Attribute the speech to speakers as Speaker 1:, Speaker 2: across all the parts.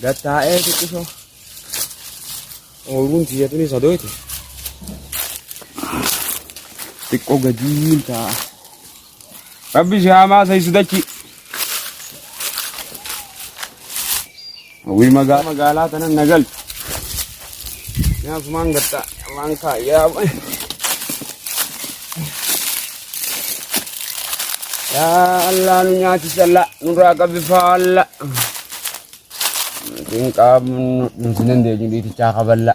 Speaker 1: Gattaa'ee xiqqisoo. Ooyiruun tiyya tuni sadooyte. Xiqqoo gadiin taa'a. Rabbi si haa maasayisu dachi. Hawwii magaalaa tanan na galchu. Nyaasumaan gatta waan kaayyaa. Yaa Allah nu nyaachisi Allah nurraa qabi faalla. Hin qabnu nuti dandeenyu dhiitichaa kaballa.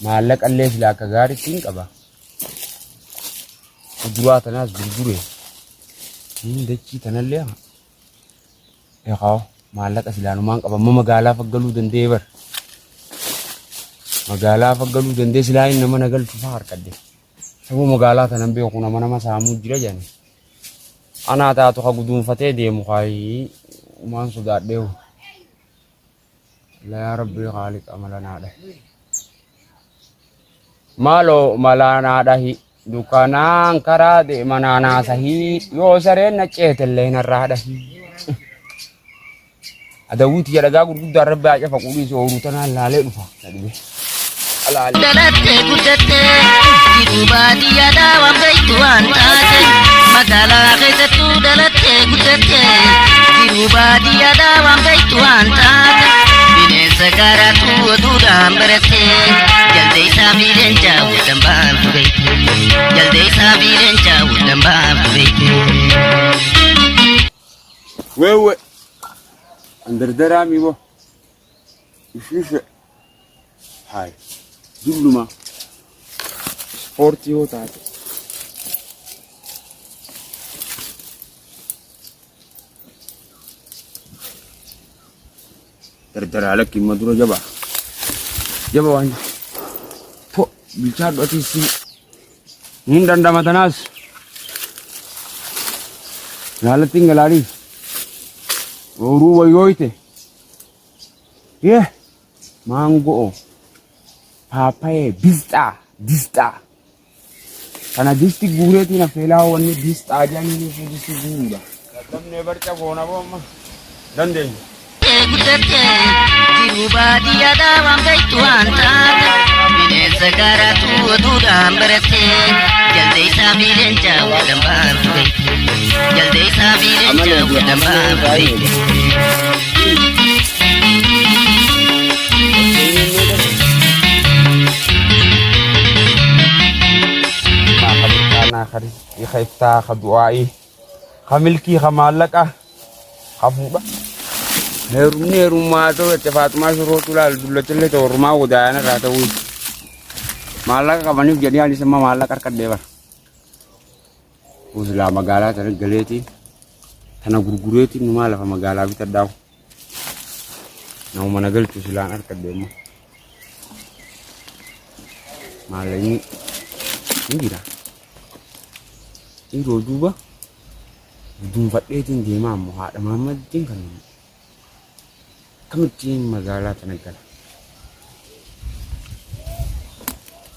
Speaker 1: Maallaqa illee silaa akka gaariitti hin qaba. Kuduraa tanaas gurgure. Hin dachii tanallee eegaa maallaqa silaa numaan qaba. Amma magaalaa faggaluu danda'ee bar. Magaalaa faggaluu danda'ee silaa inni nama nagalchu fa'aa harkadde. Saboo magaalaa tanan beeku nama nama saamuu jira jedhani. Anaa taatu ka guduunfatee deemu kaayii umaan sodaadheehu. La yaa rabbii haaliqa mala naa dhahi. Maaloo malaa naa dhahi dukkanaan karaa deemanaa naa sahii yoo sareen na ceetellee narraa dhahi. Adawwii tiyya dhagaa gurguddaa rabbi haa cafaqu dhiisi ooyiruu tanaan laalee dhufa na dhibe. Alaalee.
Speaker 2: Dhalattee guddattee jiruu baadiyyaadhaa waan beektu waan taate magaalaa keessattuu dhalattee guddattee jiruu baadiyyaadhaa waan beektu waan taate bineensa garaatu oduudhaan barattee jaldeessaa fi leencaa waldhan baaftu beekte jaldeessaa fi leencaa waldhan baaftu beekte.
Speaker 1: Wewe andardaraa mibo ishiishe haay dulluma ispoortii yoo taate dardaraa lakki imma dura jaba jaba waan po bilchaadhu atiis hin dandama tanaas Magaalatti hin galaaniif ooyiruu wayyooyte yee maangoo paappayee bisxaa disxaa kana disti guureetiin affeelaa wanni disxaa jedhanii disti guuruudha. Dadhabnee barca goona boo amma dandeenya.
Speaker 2: Guddattee jiruu baadiyyaadhaa waan beektu waan taate bineensa garaatu oduudhaan barattee jaldeessaa fi leencaa waldhan baaftu beekte jaldeessaa fi leencaa waldhan baaftu beekte.
Speaker 1: Maa ka rizqii ka iftaa ka du'aa'ii ka milkii ka maallaqa ka fuudha. Heerumni heerummaa ta'u jette Faaxumaa shirootu laal dullachallee ta'u ormaa godaayaan irraa ta'uu. Maallaqa qabaniif jedhee anis amma maallaqa harkadhee bara. Silaa magaalaa tana galeetiin tana gurgureetiin numaa lafa magaalaa bitadhaa. Nama na galchu silaan harkadhee immoo. Maallaqni ni jira. Yeroo duuba guduunfadheetiin deemaa ammoo haadha maammadtiin kan akkamittiin magaalaa tana gala.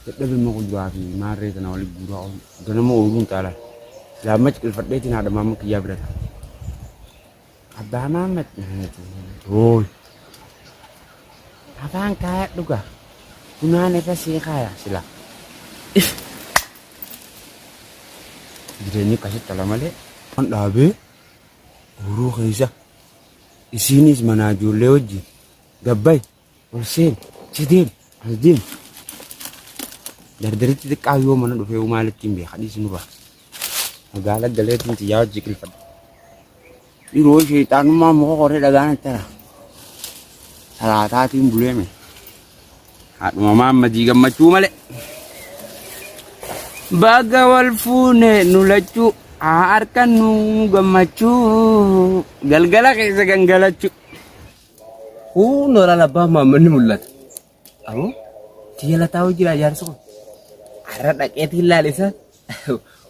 Speaker 1: Dadhabe immoo kuduraa fi maarree tana walitti guuraa oolu. Ganama ooyiruun xaalaa. Silaa ciqilfadheetiin haadha maamma kiyyaa bira ta'a. Abbaa Maammad Hooy. Afaan kaaya dhuga. Bunaan irra sii kaaya sila. Jireenyi akkasitti tola malee. Waan dhaabee ooyiruu keessa isiinis manaa ijoollee wajjin gabbay ol seen si deem as deem. Dardaritti xiqqaa yoo mana dhufee maalitti hin beeka dhiisi nurraa. Magaala galeetiin xiyyaa hojii qilfadha. Yeroo sheexaanummaa muka koree dhagaan itti hara. Salaataatiin buleeme. Haadhuma maammadii gammachuu malee. Baga wal fuune nu lachuu haa harkannu gammachuu galgala keessa gangalachuu.
Speaker 3: Kun olaal abbaan maammanni mul'ata. Aboo tiyya lataa jira jaarsi kun. Har'a dhaqeetiin laale isa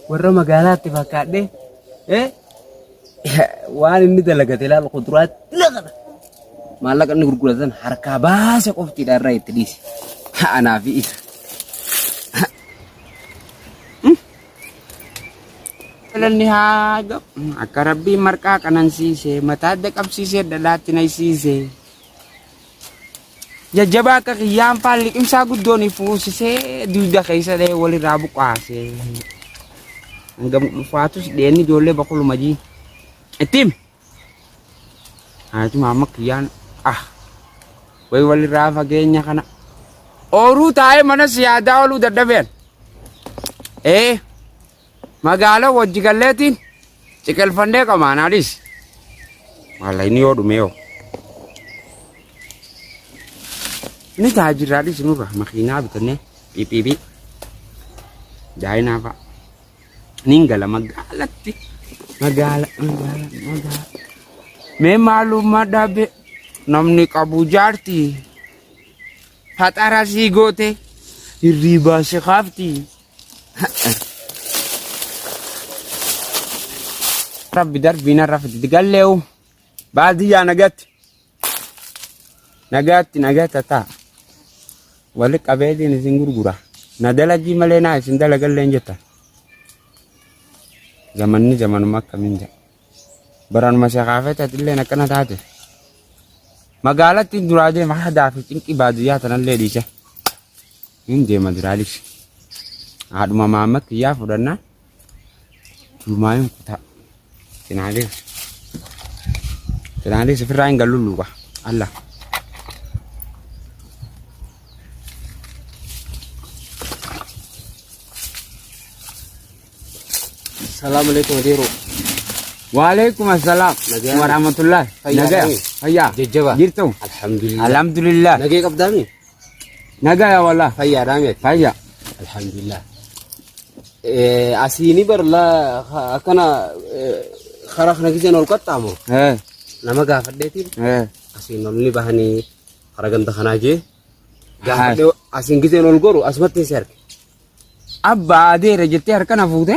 Speaker 3: warra magaalaatti fakkaadhee waan inni dalagate ilaalu kuduraatti laqata. Maallaqa inni gurguratan harkaa baase qoftiidha irraa itti dhiise. Anaa fi isa.
Speaker 1: Galanni haa ga'u. Akka rabbiin marqaa qanansiise mataa adda qabsiisee dhadhaatti naysiise. Jajjabaa akka kiyyaan faan liqimsaa guddoon fuusisee dugda keessa dhahee walirraa buqqaasee. Hangam ulfaatus dheenni ijoollee bakuluma jii. Itti himi. Haatuma amma kiyyaan ah way walirraa fageenya kana. Ooruu taa'ee mana siyaadaa ooluu dadhabeen. Ee magaalaa wajji galleetiin ciqilfannee qamaan haadhis. Maallaqni yoo dhume yoo. Ni taajirraa dhis nurra makiinaa bitannee phiiphiiphii. Daayinaa fa'a. Nin gala magaalatti. Magaala magaala magaala. Mee maalummaa dhabe namni qabu jaarti. Faxara sii goote hirriibaa si kaafti. Rabbi darbii narra fiditi galleewu. Baadiyyaa nagatti. Nagaatti nagaatti ta'a. Wali qabeetiin isin gurgura. Na dalagii malee naa isin dalagallee hin jettan. Zamanni zamanuma akkamiin jedha. Baranuma sakaafee tatilleen akkana taate. Magaalatti duraa deema hadaa fi cinqii baadiyyaa tanallee dhiise. Hin deema duraalis. Haadhuma maamma kiyyaa fudhannaa. Tulmaayin kutaa. Cinaalee. Cinaalee sifirraa hin gallu luuqa. Allah.
Speaker 3: Salaamu alaikum adeero.
Speaker 1: Waalaikum assalaam.
Speaker 3: Nagaa.
Speaker 1: Warahmatullahi.
Speaker 3: Fayyaa
Speaker 1: Nagaya.
Speaker 3: ta'e.
Speaker 1: Fayyaa.
Speaker 3: Jajjaba.
Speaker 1: Jirtu.
Speaker 3: Alhamdulillah.
Speaker 1: Alhamdulillah.
Speaker 3: Nagee qabdaami?
Speaker 1: Nagaya wallah.
Speaker 3: Fayyaadhaami ati?
Speaker 1: Fayyaa.
Speaker 3: Alhamdulillah. Asiini bar la akkana karaa kana giseen ol qaxxaamuru nama gaafadheetiin asiin ol ni bahanii karaa ganda kanaa jee gaafadhee asiin giseen ol goru asumatti hin si arge.
Speaker 1: Abbaa adeera jettee harka na fuute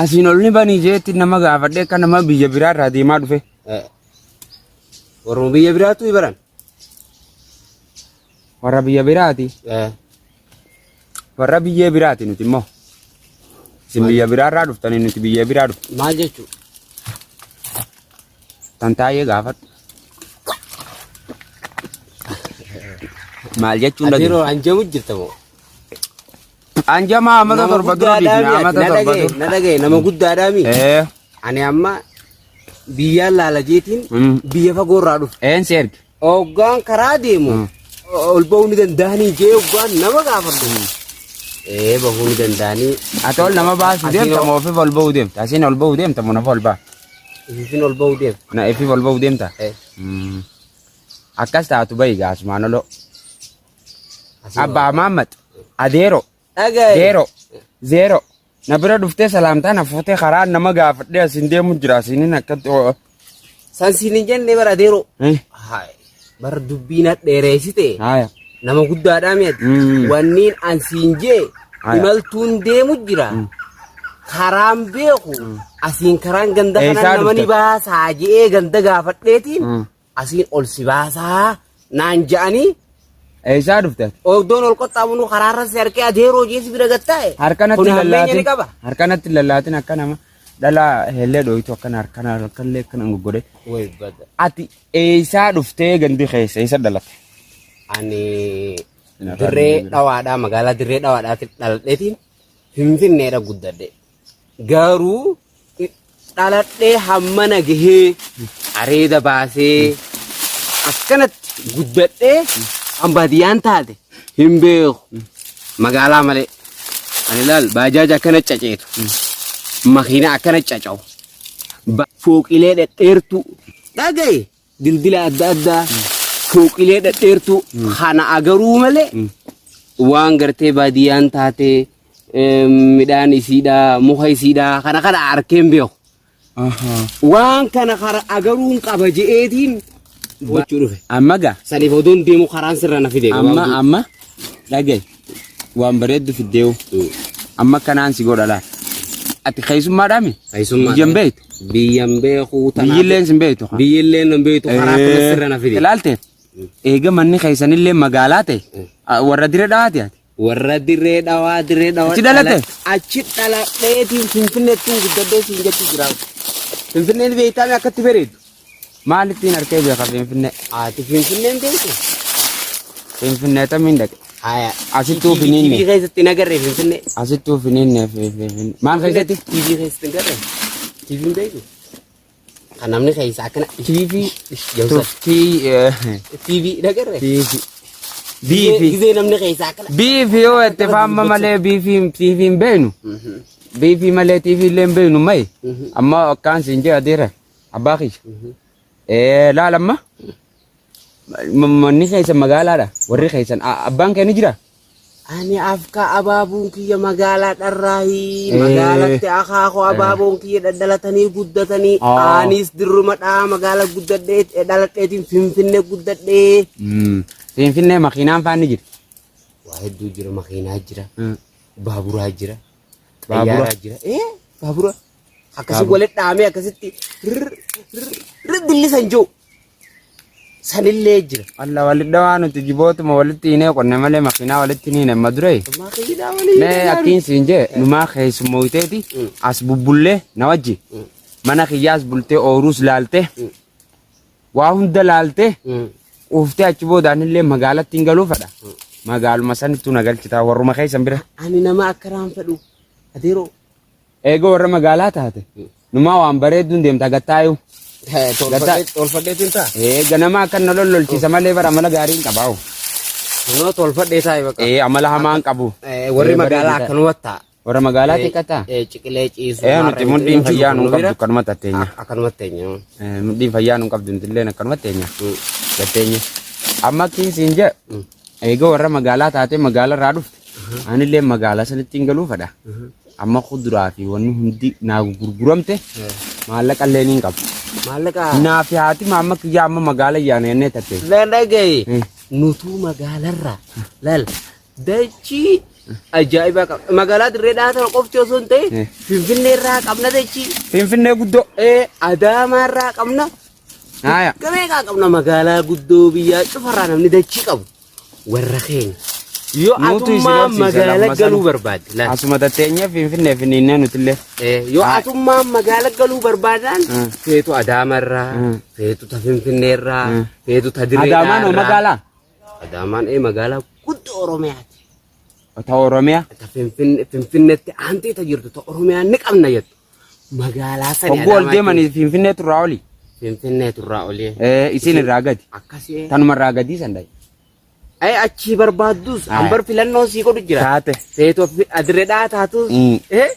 Speaker 1: asiin ol ni banii jeetti nama gaafadhee akka nama biyya biraa irraa deemaa dhufe.
Speaker 3: Warruma biyya biraatu baran.
Speaker 1: Warra biyya biraati. Warra biyyee biraati nuti immoo. Isin biyya biraarraa dhuftanii nuti biyya biraa dhufne.
Speaker 3: Maal jechuu?
Speaker 1: Tan taa'ee gaafadhu. Maal jechuun
Speaker 3: Ati yeroo
Speaker 1: dhagee?
Speaker 3: anjamu jirta moo?
Speaker 1: Anjamaa amata
Speaker 3: Nama
Speaker 1: 7 dura
Speaker 3: guddaadhaa
Speaker 1: dhiifne
Speaker 3: mi ati?
Speaker 1: amata
Speaker 3: Na
Speaker 1: 7
Speaker 3: dhagaye,
Speaker 1: dura.
Speaker 3: na dhagaye, nama guddaadhaa mi?
Speaker 1: Ee.
Speaker 3: Ani amma biyyaan laala jeetiin biyya fagoorraa dhufe.
Speaker 1: Een si erge.
Speaker 3: Hoggaan karaa deemu ol ba'uu ni danda'anii jee hoggaan nama gaafadhu. Ee bahuu ni danda'anii.
Speaker 1: Ati ol nama baasuu
Speaker 3: Asiin
Speaker 1: deemta moo ofiif ol ba'uu deemta? Asiin ol ba'uu deemta moo nafa ol ba'a?
Speaker 3: Ifiifin ol ba'uu deema.
Speaker 1: Na ifiif ol ba'uu deemta?
Speaker 3: Ee.
Speaker 1: Akkas taatu bahi gaasumaan oloo.
Speaker 3: Asiin ol-
Speaker 1: Abbaa Maammat adeero
Speaker 3: Dhagaye.
Speaker 1: zeero zeero na bira dhuftee salaamtaa na fuutee karaa nama gaafadhee asiin deemu jira asiinin akkatti
Speaker 3: San siin hin jenne bara adeero.
Speaker 1: Eh,
Speaker 3: Haay. Bara dubbii na dheereessite.
Speaker 1: Haaya.
Speaker 3: Nama guddaadhaa mi'ati. Wanniin an siin jee
Speaker 1: Haaya.
Speaker 3: imaltuun deemu jira. Karaan beeku asiin karaan ganda
Speaker 1: Eessaa
Speaker 3: kanaan nama ni
Speaker 1: dhufte?
Speaker 3: baasaa je'ee ganda gaafadheetiin asiin ol si baasaa naan ja'anii
Speaker 1: Eessaa dhufte ati?
Speaker 3: Oogdoon ol qaxxaamunu karaarra si harkee adeeroo jee si bira gattaa'e.
Speaker 1: Harkanatti
Speaker 3: Kun hammeenya ni
Speaker 1: lallaatin.
Speaker 3: qaba.
Speaker 1: Harkanatti lallaatin akka nama dhalaa hellee dhooytu akkana harkana harkallee akkana goggodhe.
Speaker 3: Way bada.
Speaker 1: Ati eessaa dhuftee gandi keessa eessa dhalatte?
Speaker 3: Ani dirree dhawaadhaa magaalaa dirree dhawaadhaatti dhaladheetiin finfinneedha guddadhe. Garuu dhaladhee hammana gahee areeda baasee akkanatti guddadhee an baadiyyaan taate hin beeku. Magaalaa malee. Ani laal baajaaja akkana caceetu. Makiinaa akkana caca'u. Fooqilee dhedheertuu. Dhagaye dildila adda addaa fooqilee dhedheertuu kana agaruu malee waan gartee baadiyyaan taate midhaan isiidhaa muka isiidhaa kana kana arkee hin beeku. Waan kana kara agaruun qaba je'eetiin gochuu dhufe.
Speaker 1: Amma gaa
Speaker 3: Saniif odoon deemu karaan sirra na fide.
Speaker 1: amma amma dhagaye waan bareeddu fiddeewu amma kanaan si godha laal. Ati keessummaadhaami?
Speaker 3: Keessummaa.
Speaker 1: Biyyan beektu?
Speaker 3: Biyyan beeku tanaaf.
Speaker 1: Biyyilleen sin beektu?
Speaker 3: Biyyilleen hin beektu karaa kana sirra na fide.
Speaker 1: Ilaalte eega manni keessanillee magaalaa ta'e warra diree dhawaati ati.
Speaker 3: Warra dirree dhawaa dirree dhawaa.
Speaker 1: Achi dhalate?
Speaker 3: Achi dhaladheetiin Finfinneettiin guddadhee siin jechuu jira. Finfinneen beektaami akkatti bareedu.
Speaker 1: Maalittiin harkee beeka Finfinnee?
Speaker 3: Ati Finfinneen beektu?
Speaker 1: Finfinnee tamiin dhaqe.
Speaker 3: Haya.
Speaker 1: Asittuu finiinne.
Speaker 3: TV keessatti hin agarree Finfinnee.
Speaker 1: Asittuu finiinne Finfinnee. Maal keessatti?
Speaker 3: TV keessatti hin agarree. TV hin beeku. Kan namni keessa akkana.
Speaker 1: TV.
Speaker 3: Jawsa.
Speaker 1: Tuftii.
Speaker 3: TV hin agarree.
Speaker 1: TV. Biifi.
Speaker 3: Gizee namni keessa akkana.
Speaker 1: Biifi yoo itti faamma malee biifi TV hin beeknu. Biifi malee TV illee hin beeknu mayi. Amma akkaan siin jee adeera. Abbaa kiyya. Laal amma. Manni keessan magaalaadha. Warri keessan abbaan kee ni jira?
Speaker 3: Ani afka abaabuun kiyya magaalaa dharraayi. Magaalatti akaakoo abaaboon kiyya dhadhalatanii guddatanii. Anis dirruma dhaa magaala guddadhee dhaladheetiin Finfinnee guddadhee.
Speaker 1: Finfinnee makiinaan faan ni jira.
Speaker 3: Waa hedduu jira makiinaa jira. Baaburaa jira.
Speaker 1: Baabura.
Speaker 3: Xayyaaraa jira. Baabura. Akkasi walitti dhahamee akkasitti dillisan jiru. Sanillee jira.
Speaker 1: Alla walitti dhawaa nuti jibootuma walitti hinee qonne malee makiinaa walitti hin hiine amma duree.
Speaker 3: Makiinaa waliin.
Speaker 1: Mee akkiin siin jee numaa keessummoyteeti as bubbullee na wajji mana kiyyaas bultee ooruus laaltee waa hunda laaltee quuftee achi boodaan illee magaalatti hin galuu fedha. Magaaluma sanittuu na galchitaa warruma keessan bira.
Speaker 3: Ani nama akkanaan fedhu. Adeeroo.
Speaker 1: Eega warra magaalaa taate numaa waan bareedduun deemta gattaayu.
Speaker 3: Tolfadheetiin ta'a.
Speaker 1: Ee ganama akka na lollolchiisa malee bara amala gaarii hin qabaa'u.
Speaker 3: Kunoo tolfadhee taa'e bakka.
Speaker 1: Ee amala hamaa hin qabu.
Speaker 3: Warri
Speaker 1: Ee,
Speaker 3: magaalaa
Speaker 1: bareedu ta'a.
Speaker 3: akkanumatti ta'a.
Speaker 1: Warra magaalaa xiqqataa.
Speaker 3: Ciqilee ciisu.
Speaker 1: Ee nuti mudhiin fayyaa nuun qabdu akkanuma tatteenya.
Speaker 3: Akkanumatti teenya.
Speaker 1: Ee, Mudhiin fayyaa nuun qabdu nuti illeen akkanuma teenya. Tatteenya. Amma akkiin siin jee eega warra magaalaa taatee magaalaa irraa dhufte anillee magaalaa sanitti hin galuu fedha. Amma kuduraa fi wanni hundi naa gurguramte maallaqa illee niin qabu.
Speaker 3: Maallaqa.
Speaker 1: Naa fi haati maamma kiyyaa amma magaala yaana jennee tatte.
Speaker 3: Dhagaye nutuu magaalarraa laal dachii ajaa'ibaa qaba. Magaalaa dirree dhahaa qofti osoo hin ta'in Finfinneerraa qabna dachii.
Speaker 1: Finfinnee guddoo.
Speaker 3: Adaamaarraa qabna.
Speaker 1: Haaya.
Speaker 3: Gameeqaa qabna magaalaa guddoo biyyaa cufarraa namni dachii qabu. Warra keenya. Yoo
Speaker 1: Nuutu isin
Speaker 3: atummaa
Speaker 1: horsiisa
Speaker 3: magaala
Speaker 1: lamma
Speaker 3: galuu
Speaker 1: sana.
Speaker 3: barbaadde laal.
Speaker 1: Asuma tatteenyee Finfinnee finninnee nutillee.
Speaker 3: Yoo atummaa magaala galuu barbaadaan
Speaker 1: Mm.
Speaker 3: feetu Adaamarraa,
Speaker 1: Mm.
Speaker 3: feetu ta Finfinneerraa,
Speaker 1: Mm.
Speaker 3: feetu ta Dirree
Speaker 1: Adaamaan hoo
Speaker 3: Dhahaarraa.
Speaker 1: magaalaa?
Speaker 3: Adaamaan magaalaa guddoo Oromiyaati.
Speaker 1: Ta Oromiyaa.
Speaker 3: Ta Finfinneetti aantee ta jirtu ta Oromiyaa ni qabna jettu. Magaalaa sani
Speaker 1: Hogguu ol deemanii Finfinnee turraa oli.
Speaker 3: Finfinnee turraa olii.
Speaker 1: Isin irraa gadi.
Speaker 3: Akkasii.
Speaker 1: Tanuma irraa gadii san dhayi.
Speaker 3: Ay achii barbaaddus hambar filannoon sii godhu jira.
Speaker 1: Taate.
Speaker 3: Feetu adirredhaa taatus.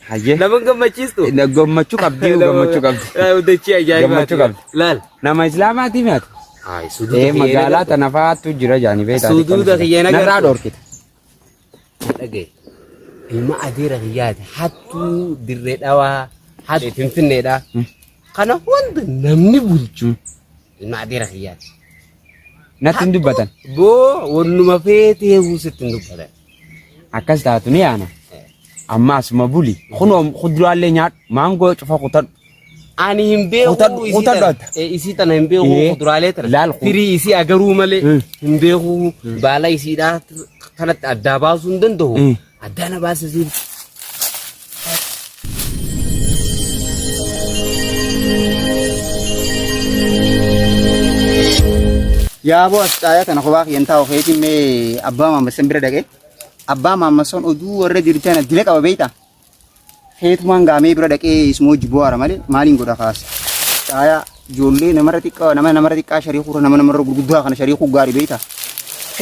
Speaker 1: Hayyee.
Speaker 3: Nama gammachiistu.
Speaker 1: Gammachuu qabdi gammachuu qabdi.
Speaker 3: Dachii ajaa'ibaati.
Speaker 1: Gammachuu qabdi.
Speaker 3: Laal.
Speaker 1: Nama islaamaati mi'aati.
Speaker 3: Ay suduuda
Speaker 1: Magaalaa tana fa'aatu jira jaanii beektaa.
Speaker 3: Suduuda kiyyee nagartu.
Speaker 1: Narraa dhoorkita.
Speaker 3: Dhagaye. Ilma adeera kiyyaati. Hattuu dirree dhawaa. Hattuu finfinneedha. Kana hunda namni bulchu. Ilma adeera kiyyaati.
Speaker 1: Natti hin dubbatan.
Speaker 3: Boo wannuma feetee sitti hin dubbatan.
Speaker 1: Akkas taatu ni yaana. Amma asuma buli. Kunoo kuduraalee nyaadhu. Maangoo cufa kutadhu.
Speaker 3: Ani hin beeku
Speaker 1: Kutadhu adda.
Speaker 3: isii tana hin beeku kuduraalee tana.
Speaker 1: Laal
Speaker 3: Firii isii agaruu malee hin beeku baala isiidhaa kanatti addaa baasuu hin danda'u. Addaa na baasa isiin.
Speaker 4: Yaaboo as caayaa tana kophaa kiyyan taa'u keetiin mee abbaa maammasan bira dhaqee abbaa maammasan oduu warra jirtan dila qaba beektaa? Keetumaan gaamee bira dhaqee isuma hojii bu'aara malee maaliin godha kaasa. Caayaa ijoollee namarra xiqqaa nama namarra xiqqaa shariikuu nama namarra gurguddaa kana shariikuu gaarii beektaa?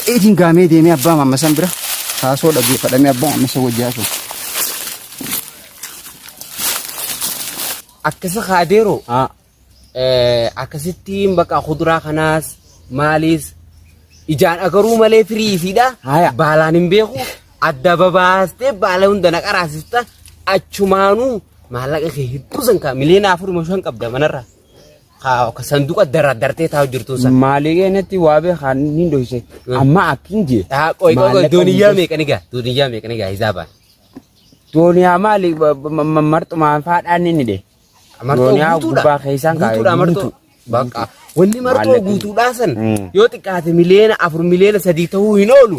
Speaker 4: Keetiin gaamee deemee abbaa maammasan bira kaasoo dhaggeeffadhamee abbaa maammasan wajji haasa'u.
Speaker 3: Akkasa kaadeeroo akkasittiin bakka kuduraa kanaas maaliis ijaan agaruu malee firii isiidha.
Speaker 1: Haya.
Speaker 3: Baalaan hin beeku. Adda babaastee baala hunda na qaraasista. Achumaanuu maallaqa kee hedduu san kaa miliyoona 4 5 qabda manarra. Kaa sanduuqa darartee taa'u jirtu san.
Speaker 1: Maalii keenyatti waa beekan ni dhoyse. Amma akkin jee.
Speaker 3: Qoy qoy
Speaker 1: Maallaqa
Speaker 3: dooniyyaa
Speaker 1: hunda-
Speaker 3: meeqa ni gaa? Dooniyyaa meeqa ni gaa hisaabaan?
Speaker 1: Dooniyaa maali marxumaan faadhaan inni dhe.
Speaker 3: Marxoo
Speaker 1: Dooniyaa
Speaker 3: guutuudha.
Speaker 1: gubbaa keessaan kaa'e
Speaker 3: Guutuudha marxoo.
Speaker 1: guutuu.
Speaker 3: Bakka wanni marxoo
Speaker 1: Maallaqni.
Speaker 3: guutuudhaa san
Speaker 1: Mm.
Speaker 3: yoo xiqqaate miliyoona 4 miliyoona 3 ta'uu hin oolu.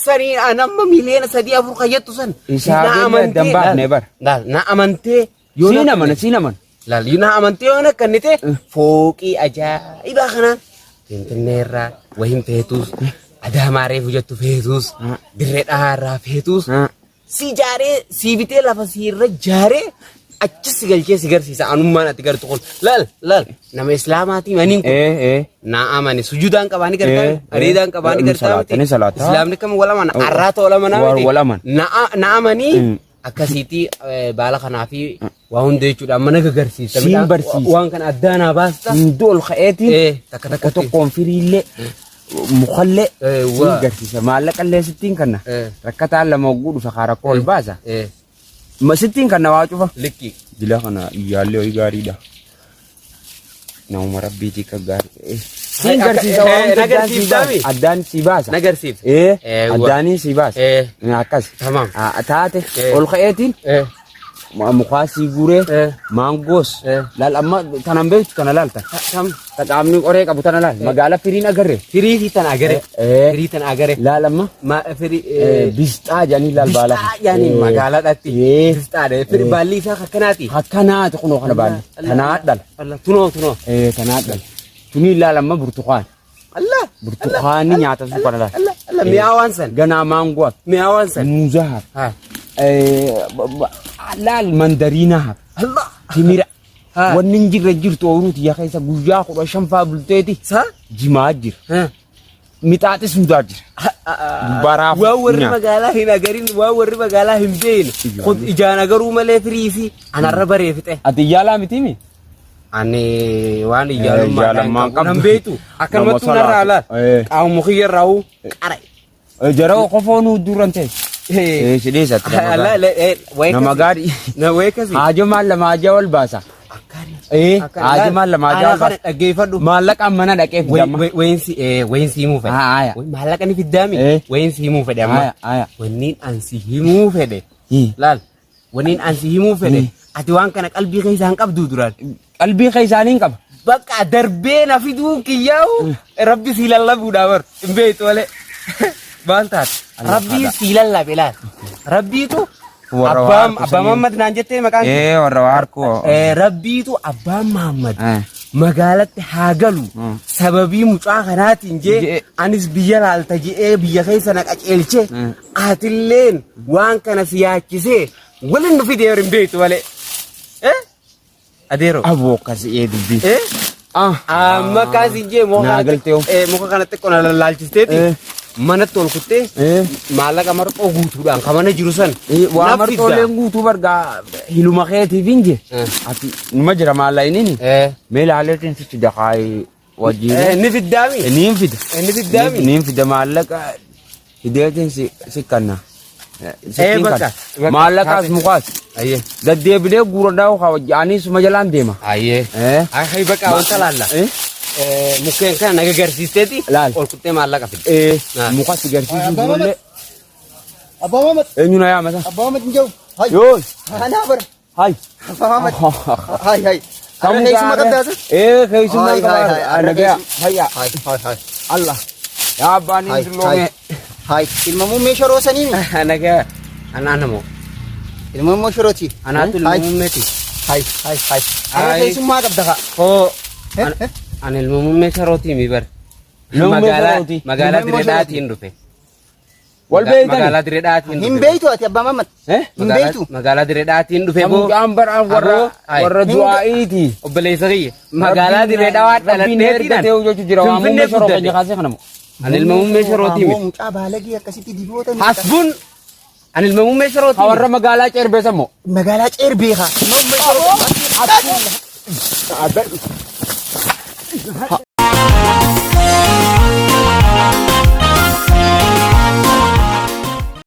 Speaker 3: Sanii an amma miliyoona 3 4 kayyattu san.
Speaker 1: Isaa
Speaker 3: Na
Speaker 1: gadi
Speaker 3: amantee-
Speaker 1: addan baafne bara.
Speaker 3: Laal na amantee yoo
Speaker 1: Siin
Speaker 3: na-
Speaker 1: amana siin amana.
Speaker 3: Laal yoo na amantee yoo na kennite fooqii ajaa'ibaa kanaan Finfinneerraa wahim feetus Adaamaa reefu jettu feetuus dirree dhahaarraa feetuus si jaaree si bitee lafa si irra jaaree achi si galchee si garsiisa anummaan ati gartu kun laal laal nama islaamaatii maniin kun naa amani sujudaan qabaani gartaa areedaan qabaani gartaa
Speaker 1: Salaata, ni salaata.
Speaker 3: Islaamni kam wal amana arraata wal amanaa miti.
Speaker 1: Wal amana.
Speaker 3: Na amanii akkasiitii baala kanaa fi waa hunda jechuudha amma na gagarsiisa.
Speaker 1: Siin
Speaker 3: Midhaan-
Speaker 1: barsiisa.
Speaker 3: Waan kana addaa naa baasta.
Speaker 1: Hunduu ol ka'eetiin
Speaker 3: Takka
Speaker 1: tokko
Speaker 3: takkatti.
Speaker 1: tokkoon firiillee mukallee siin garsiisa. Maallaqallee sittiin kanna. Rakkataan lama hogguu dhufe kaa rakkoo ol baasa. Sittiin kanna waa cufa.
Speaker 3: Likki.
Speaker 1: Dila kana iyyaallee ho'i gaariidha. Namuma rabbiitii akka gaarii. Siin garsiisa waan
Speaker 3: Na
Speaker 1: hunda addaan sii
Speaker 3: garsiiftaa mi?
Speaker 1: baasa. Addaan sii baasa.
Speaker 3: Na garsiifta.
Speaker 1: Addaaniin sii baasa. Akkas.
Speaker 3: Tamam.
Speaker 1: Taate ol ka'eetiin mukaa sii guuree maangoos laal amma tanan beektu tana laal tan.
Speaker 3: Tam.
Speaker 1: Ta qaamni qoree qabu tana laal magaala firiin agarre.
Speaker 3: Firii fi tana agare. Firii tana agare.
Speaker 1: Laal amma
Speaker 3: Ma firii.
Speaker 1: bisxaa jedhanii laal baala.
Speaker 3: Bisxaa yaani magaalaadhaatti. Bisxaadha. Firii baalli isaa akkanaati.
Speaker 1: Akkanaati kunoo kana baalli. Tanaa dhala.
Speaker 3: Allah tunoo tunoo.
Speaker 1: Tanaa dhala. Tunii laal amma burtukaan.
Speaker 3: Allah.
Speaker 1: Burtukaanni nyaata sun kana laal.
Speaker 3: Allah Allah mi'aawaan san.
Speaker 1: Ganaa maangoo hafe.
Speaker 3: Mi'aawaan san.
Speaker 1: Muuza hafe.
Speaker 3: Ha.
Speaker 1: Laal mandariina hafe.
Speaker 3: Allah.
Speaker 1: Timira.
Speaker 3: Ha.
Speaker 1: Wanni hin jirre jirtu ooyiruu tiyya keessa guyyaa 15 faa bulteeti.
Speaker 3: Sa?
Speaker 1: Jimaa jira.
Speaker 3: Ha.
Speaker 1: Mixaaxis hundaa jira. Baraaf
Speaker 3: Waan warri
Speaker 1: nyaata.
Speaker 3: magaalaa hin agarin waan warri magaalaa hin beekne kun ijaan agaruu malee firii fi anarra baree fixe.
Speaker 1: Ati iyyaalaa miti mi?
Speaker 3: Ani waan iyyaalummaa
Speaker 1: Iyyaalummaa
Speaker 3: hin qabu. Nan
Speaker 1: qabdu.
Speaker 3: beektu akkanumattuu
Speaker 1: Nama
Speaker 3: narraa
Speaker 1: salaatu.
Speaker 3: laal. Qaamuma kiyya irraa qara.
Speaker 1: Jara qofoon durran ta'e. Si dhiisatti nama gaarii. Nama gaarii.
Speaker 3: Na weekasi.
Speaker 1: Haajoo maal lama haajaa wal baasa. Haajoo maal lama haajaa wal baasa.
Speaker 3: Dhaggeeffadhu.
Speaker 1: Maallaqaan mana dhaqee fidama.
Speaker 3: Wayiin si himuu fedhe.
Speaker 1: Haaya.
Speaker 3: Maallaqa ni fiddaami. Wayiin si himuu fedhe amma.
Speaker 1: Haaya haaya.
Speaker 3: Wanniin an si himuu fedhe. Laal. Wanniin an si himuu fedhe. Ati waan kana qalbii keessaa hin qabdu duraan.
Speaker 1: Qalbii keessaanii hin qaba.
Speaker 3: Bakka darbee na fiduu kiyyaa'u rabbi si lallabuudha bar. Hin beektu malee. Maal taate? Rabbii si lallabe laal. Rabbiitu
Speaker 1: Warra waa
Speaker 3: abbaan
Speaker 1: harku
Speaker 3: abbaa
Speaker 1: sanii.
Speaker 3: Mahammad naan jettee maqaan kee?
Speaker 1: Warra waa harku.
Speaker 3: Rabbiitu abbaan Mahammad magaalatti haa galu sababii mucaa kanaatiin jee anis biyya laalta je'ee biyya keessa na qaceelche atilleen waan kana si yaachisee waliin nu fidee hin beektu malee. Adeero.
Speaker 1: Aboo akkasii dubbii.
Speaker 3: Amma kaasiin jee muka
Speaker 1: Naa galtee hoo.
Speaker 3: Muka kana xiqqoo na lallaalchisteeti manatti ol kuttee maallaqa marxoo guutuudhaan kan mana jiru san
Speaker 1: Waa
Speaker 3: naaf fidda.
Speaker 1: marxooleen guutuu bargaa hiluma keetiif hin jee. Ati numa jira maallaqni. Mee laaleetiin sitti dakaayee wajjin.
Speaker 3: Ni fiddaami.
Speaker 1: Niin fida.
Speaker 3: Ni fiddaami.
Speaker 1: Niin fida maallaqa fideetiin si kanna.
Speaker 3: Bakka.
Speaker 1: Maallaqaas mukaas.
Speaker 3: Ayyee.
Speaker 1: Deddeebilee guuradhaa kaa wajji suma jalaan deema.
Speaker 3: Ayyee. Ay bakka wanta laalla. Mukkeen kana naga garsiisteeti.
Speaker 1: Laal.
Speaker 3: Ol kuttee maallaqa fidde.
Speaker 1: Muka si garsiisuu durallee.
Speaker 4: Abbaa Maamad.
Speaker 1: Eenyu na yaamata?
Speaker 4: Abbaa Maamad hin jiru. Hay.
Speaker 1: Yoos.
Speaker 4: Anaa bara.
Speaker 1: Hay.
Speaker 4: Abbaa Maamad. Hay hay. Arra keessummaa qabdaasa?
Speaker 1: Keessummaa
Speaker 4: Hay, hay, hay.
Speaker 1: qabaa.
Speaker 4: Arra
Speaker 1: Nagaya.
Speaker 4: keessum-
Speaker 1: Hayya.
Speaker 4: Hay hay hay.
Speaker 1: Allah. Yaa abbaan
Speaker 4: Hay
Speaker 1: hin dulloome.
Speaker 4: Hay. Ilma muummee shoroo sanii mi?
Speaker 3: Naga anaa namoo.
Speaker 4: Ilma muummee shorooti.
Speaker 3: Anaatu ilma
Speaker 4: Hay.
Speaker 3: muummeeti.
Speaker 4: Hay hay hay. Arra
Speaker 3: Hay.
Speaker 4: keessummaa qabda kaa.
Speaker 3: Hoo. Ani ilma muummee sharootii mi bar.
Speaker 1: Ilma muummee
Speaker 3: Magaalaa
Speaker 1: sharooti.
Speaker 3: magaalaa
Speaker 4: Ilma muummee
Speaker 3: diree dhaatiin dhufe.
Speaker 1: Wal beeytani?
Speaker 3: Magaalaa diree dhaatiin
Speaker 4: Hin
Speaker 3: dhufe.
Speaker 4: beeytu ati Abbaa Maamad. Hin beeytu.
Speaker 3: Magaalaa diree dhaatiin dhufe boo.
Speaker 1: Mucaan baraan warra
Speaker 3: Aboo, ay.
Speaker 1: warra du'aa'iiti.
Speaker 3: Obboleessa kiyya. Magaalaa diree dhawaa
Speaker 1: Rabbiin
Speaker 3: dhaladheetiin
Speaker 1: ergatee hojjechuu jira. Waa
Speaker 3: Finfinnee
Speaker 1: muummee shoroo
Speaker 3: guddate.
Speaker 1: keenya kaasee kana moo?
Speaker 3: Ani ilma muummee sharootii
Speaker 4: Aboo
Speaker 3: miti.
Speaker 4: mucaa baalagee akkasitti diboota.
Speaker 3: Hasbuun ani ilma muummee sharootii
Speaker 1: Ha
Speaker 3: miti.
Speaker 1: warra magaalaa ceerbeessa moo?
Speaker 4: Magaalaa ceerbee kaa. Ilma muummee shoroo.